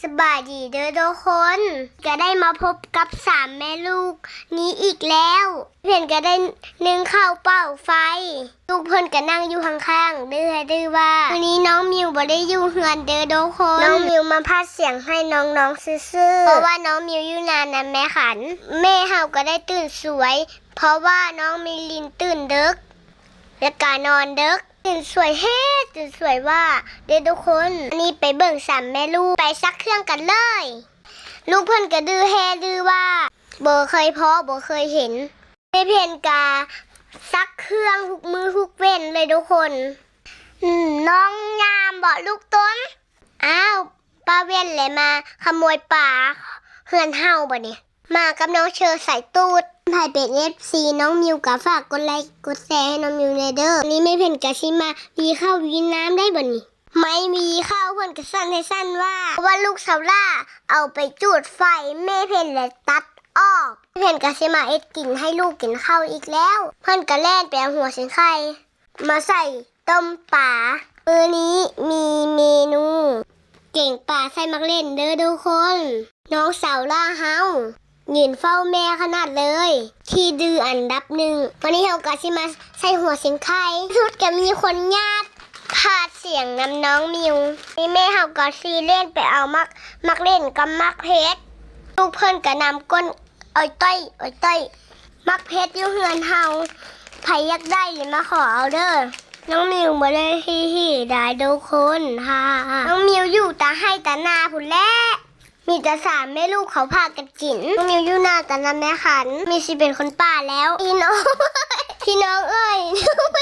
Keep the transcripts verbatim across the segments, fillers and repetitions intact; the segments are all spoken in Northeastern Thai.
สบายดีเด้อทุกคน ก็ได้มาพบกับสามแม่ลูกนี้อีกแล้ว เพิ่นก็ได้นึ่งข้าวเป่าไฟ ลูกเพิ่นก็นั่งอยู่ข้างๆเด้อ เด้อว่า มื้อนี้น้องมิวบ่ได้อยู่เฮือนเด้อทุกคน น้องมิวมาพากย์เสียงให้น้องๆซื่อๆ เพราะว่าน้องมิวอยู่นานนะแม่ขัน แม่เฮาก็ได้ตื่นสวย เพราะว่าน้องมิลินตื่นดึก และก็นอนดึก ตื่นสวยแฮะ ตื่นสวยว่า เด้อทุกคน อันนี้ไปเบิ่งสามแม่ลูก ไปซักเครื่องกันเลย ลูกเพิ่นก็ดื้อแฮะ ดื้อว่า บ่เคยพ้อ บ่เคยเห็น แม่เพิ่นก็ซักเครื่องทุกมื้อทุกเว็นเลยทุกคน อืม น้องยามบ่ลูกตน อ้าว ป้าเว็นแหละมาขโมยปลาเฮือนเฮาบ่นี่ มากับน้องเชอสายตูด ใครเป็นเอฟซีน้องมิวก็ฝากกดไลค์กดแชร์ให้น้องมิวแหน่เด้อ นี่แม่เพิ่นก็สิมาหวีข้าวหวีน้ำได้บ่นี่ ไม้หวีข้าวเพิ่นก็สั่นให้สั่นว่า เพราะว่าลูกสาวหล้าเอาไปจูดไฟ แม่เพิ่นเลยตัดออก แม่เพิ่นก็สิมาเฮ็ดกินให้ลูกกินข้าวอีกแล้ว เพิ่นก็แล่นไปเอาหัวสิงไข่มาใส่ต้มปลา มื้อนี้มีเมนู แกงปลาใส่หมากเล่นเด้อทุกคน น้องสาวหล้าเฮา ยืนเฝ้าแม่ขนาดเลย ขี้ดื้ออันดับหนึ่ง วันนี้เฮาก็สิมาใส่หัวสิงไข่ สุดก็มีคนญาติพากย์เสียงนำน้องมิว นี่แม่เฮาก็สิแล่นไปเอาหมาก หมากเล่นกับหมากเพชร ลูกเพิ่นก็นำก้นอ้อยต้อย อ้อยต้อย หมากเพชรอยู่เฮือนเฮา ไผอยากได้เลยมาขอเอาเด้อ น้องมิวบ่ได้ฮี่ๆได้ทุกคน ฮ่าๆ น้องมิวอยู่ตาไฮ่ตานาพุ้นแหละ มีแต่สามแม่ลูกเขาพากันกิน น้องมิวอยู่หน้าตาหน้าแม่ขัน มีสิเป็นคนป่าแล้ว พี่น้อง พี่น้องเอ้ย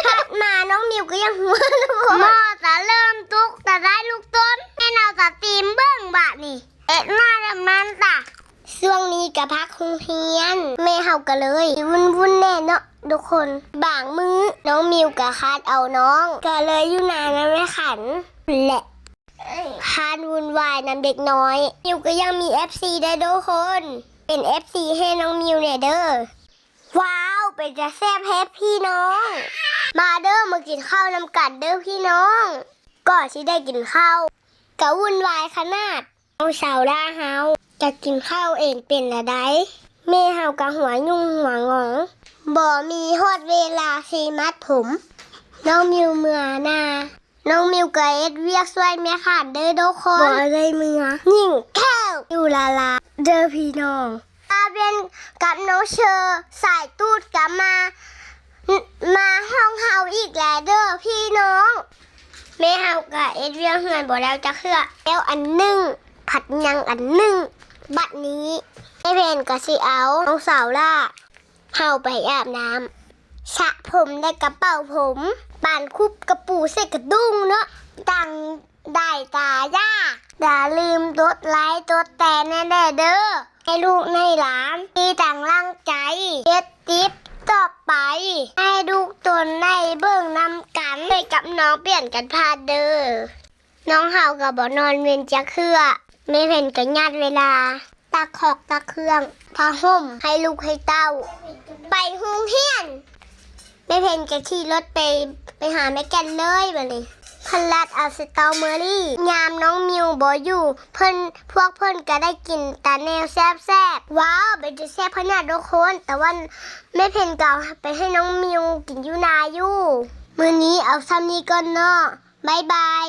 พัดมาน้องมิวก็ยังหัวลูกหม้อตาเริ่มตุกตาได้ลูกต้น แม่เนาตาตีมเบิ่งบาดนี่ เอ็ดมาแล้วมันตา ช่วงนี้ก็พักโรงเรียน แม่เฮาก็เลยวุ่นๆแหน่เนาะทุกคน บางมื้อน้องมิวก็คาดเอาน้อง ก็เลยอยู่หน้าหน้าแม่ขันแหละ คาดวุ่นวายนำเด็กน้อย มิวก็ยังมีเอฟซีได้ทุกคน เป็นเอฟซีให้น้องมิวแหน่เด้อ ว้าว เป็นจะแซ่บแฮะพี่น้อง มาเด้อ มากินข้าวนำกันเด้อพี่น้อง ก่อนสิได้กินข้าว ก็วุ่นวายขนาด น้องสาวหล้าเฮา จะกินข้าวเองเป็นละใด แม่เฮาก็หัวยุ่งหัวงอง บ่มีฮอดเวลาสิมัดผม น้องมิวเมือหน้า น้องมิวก็เฮ็ดเวียกช่วยแม่ขันเด้อทุกคน บ่ได้เมือ ยิ่งแค้วอยู่ละละ เด้อพี่น้อง อาเบนกับน้องเชอสายตูดก็มา มาห้องเฮาอีกแล้วเด้อพี่น้อง แม่เฮาก็เฮ็ดเวียกเฮือนบ่แล้วจักเทื่อ แล้วอันหนึ่ง ผัดยังอันหนึ่ง บัดนี้ แม่เพิ่นก็สิเอาน้องสาวหล้าเฮาไปอาบน้ำ สระผมได้กระเป๋าผม ปานคุบกระปูใส่กระดุงเนาะ ตังได้ตายาก อย่าลืมกดไลค์กดแชร์แหน่เด้อ ให้ลูกให้หลาน ที่ตังร่างใจ เฮ็ดคลิปต่อไป ให้ลูกตนได้เบิ่งนำกัน ไปกับน้องเปลี่ยนกันพาเด้อ น้องเฮาก็บ่นอนเว็นจักเทื่อ แม่เพิ่นก็ยัดเวลา ตักขอกตักเครื่อง ผ้าห่ม ให้ลูกให้เต้า ไปโรงเรียน แม่เพิ่นก็ขี่รถไป ไปหาแม่แก่นเลยบัดนี้ เพิ่นลัดเอาสตรอเบอรี่ ยามน้องมิวบ่อยู่ เพิ่น พวกเพิ่นก็ได้กินแต่แนวแซ่บๆ ว้าว เป็นจะแซ่บขนาดทุกคน แต่ว่าแม่เพิ่นก็เอาไปให้น้องมิวกินอยู่นาอยู่ มื้อนี้เอาส่ำนี้ก่อนเนาะ บ๊ายบาย